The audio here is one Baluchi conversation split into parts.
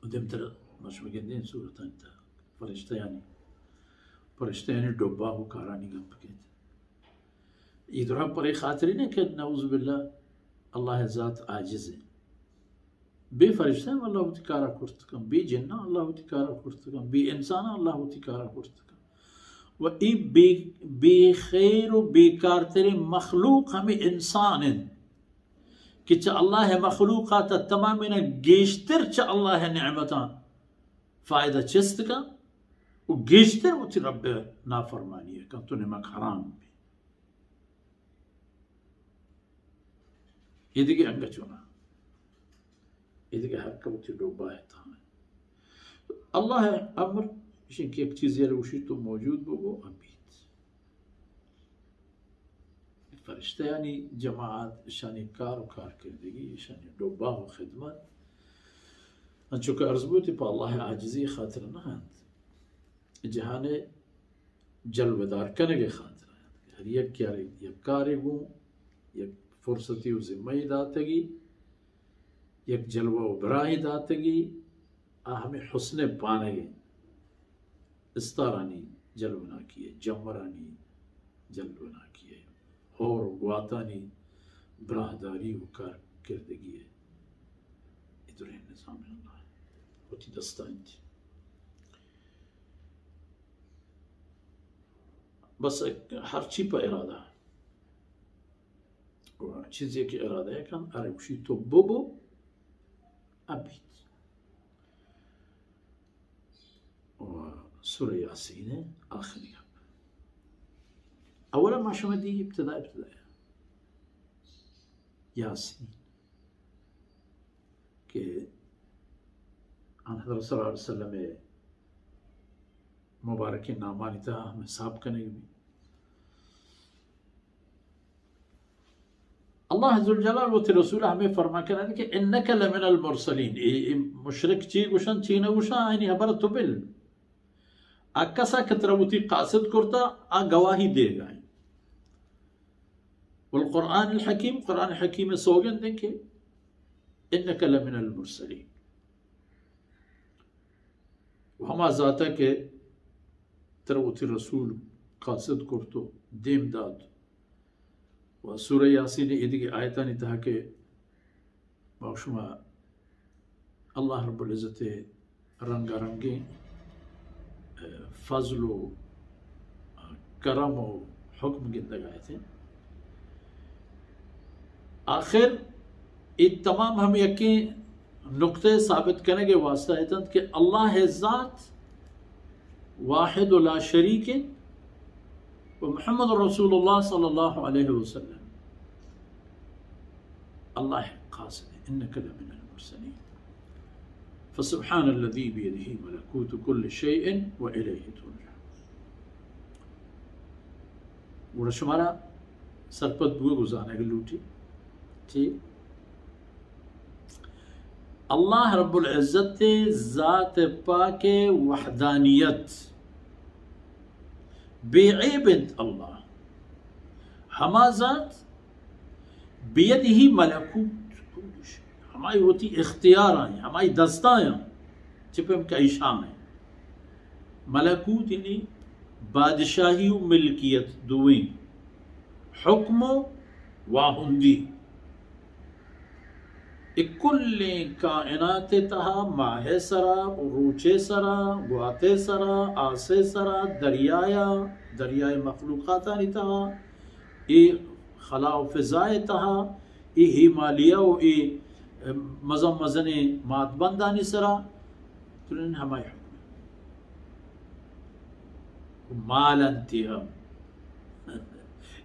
و دیمتر ما شما گندیں سورتانی تہا فرشتیانی، فرشتیانی ڈبہ و کارانی گپ کیت۔ اے درا پرے خاطری نہ کہ نعوذ باللہ اللہ ذات عاجز ہے۔ بے فرشتہ ہم اللہ وتی کارا کرت کن، بے جناں اللہ وتی کارا کرت کن، بے انساناں اللہ وتی کارا کرت کن۔ و اے بے، بے خیر و بیکارترین مخلوق ہمیں انسان انت کہ چہ اللہ مخلوقات تمامین گیشتر چہ اللہ نعمتاں فائدہ چست کن و گیشتر وتی رب نافرمانی کن، تو نمک حرام بی۔ اے دگہ انگہ چونا، اے دگہ ہر کبوتی ڈوبا ہے تھا۔ اللہ امر اشی کہ یک چیزی رو اشی تو موجود بو، بو ابیت۔ فرشتہ یعنی جماعت، اشانی کار و کارکردگی، اشانی ڈوبا و خدمت، انچو کہ عرض بوتی پہ اللہ عاجزی خاطر نہ انت۔ جہان جلوہ دار کنگ ء خاطر ء انت۔ ہر یک کارے، یک کارے گوں، یک فرصتی و ذمہ ء داتگی، یک جلوہ و براہے داتگی، آ ہمیں حسن پانگ ء، استارانی جلوناکی ء، جمرانی جلوناکی ء، ہور و گواتانی براہداری و کارکردگی ء۔ اے درہیں نظام اللہ وتی دستا انت۔ بس ہرچی پہ ارادہ۔ و چیزے کہ ارادہ کن، ارے گوشی تو ببو، ابیت۔ و سورہ یاسین آخری گپ۔ اولا ما شما دی ابتدا، ابتدا یاسین۔ کہ آن حضرت صلی اللہ علیہ وسلم ء مبارکیں نامانی تہا ہم حساب کنگ بی۔ اللہ ذوالجلال وتی رسول ہمیں فرما کنند کہ انک لمن المرسلین۔ اے، اے مشرک چی گوشن، چی نہ گوشن، آئینی حبر تو بل۔ آ کسا کہ ترا وتی قاصد کرتا، آ گواہی دیگا انت۔ والقرآن الحکیم، قرآن حکیم سوگند انت کہ انک لمن المرسلین۔ و ہما ذاتا کہ ترا وتی رسول قاصد کرت و دیم دات۔ و سورہ یاسین ایدگہ آیتانی تہا کہ ما شما اللہ رب العزت ء رنگا رنگیں، ء، فضل و، ء، کرم و حکم گندگ ء اتیں۔ آخر اے تمام ہم یکیں نقطہ ثابت کنگ ء واسطہ اتنت کہ اللہ ء ذات واحد و لا شریک انت و محمد رسول اللہ صلی اللہ علیہ وسلم اللہ ء قاصد انت۔ انک لمن المرسلین۔ فسبحان الذی بیدہ ملکوت کل شیء و الیہ ترجعون۔ گڑا شمارا سرپد بوگ و زانگ لوٹی۔ ٹھیک؟ اللہ رب العزت ذات پاک وحدانیت بے عیب انت۔ اللہ ہما ذات بیدہ ملکوت کل شیء، ہمائی وتی اختیار آئیں، ہمائی دستایاں چہ پیم کہ ایشان ہیں۔ ملکوت یعنی بادشاہی و ملکیت دوئیں، حکم و واہندی۔ اے کلیں کائنات تہا ماہ سرا، روچے سرا، گواتے سرا، آسے سرا، دریایا، دریائے مخلوقاتانی تہا، اے خلا و فضائے تہا، اے ہمالیہ و اے مزن مزنیں ماتبندانی سرا، ترین ہمائی حکم۔ مال انتی ہم۔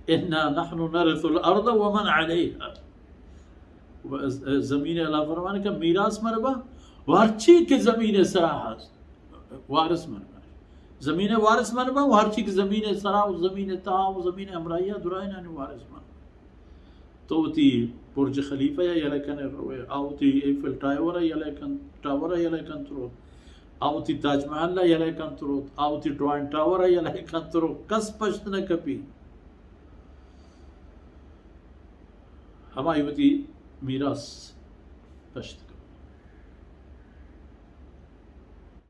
انا نحن نرث الارض ومن علیها۔ و ز-، زمین اللہ فرمانے کہ میراث من با، و ہرچی کہ زمین سرا ہست، وارث من با۔ زمین وارث من با، و ہرچی کہ زمین سرا و زمین تہا و زمین ہمراہی درائنانی وارث من با۔ تو وتی برج خلیفہ یا یلہ کنے روے، آ وتی ایفل ٹاور یا یلہ کن، ٹاور یا یلہ کن تروت، آ وتی تاج محل یا یلہ کن تروت، آ وتی ٹوائن ٹاور یا یلہ کن تروت، کس پشت نہ کپی۔ ہمائی وتی میراث پشت۔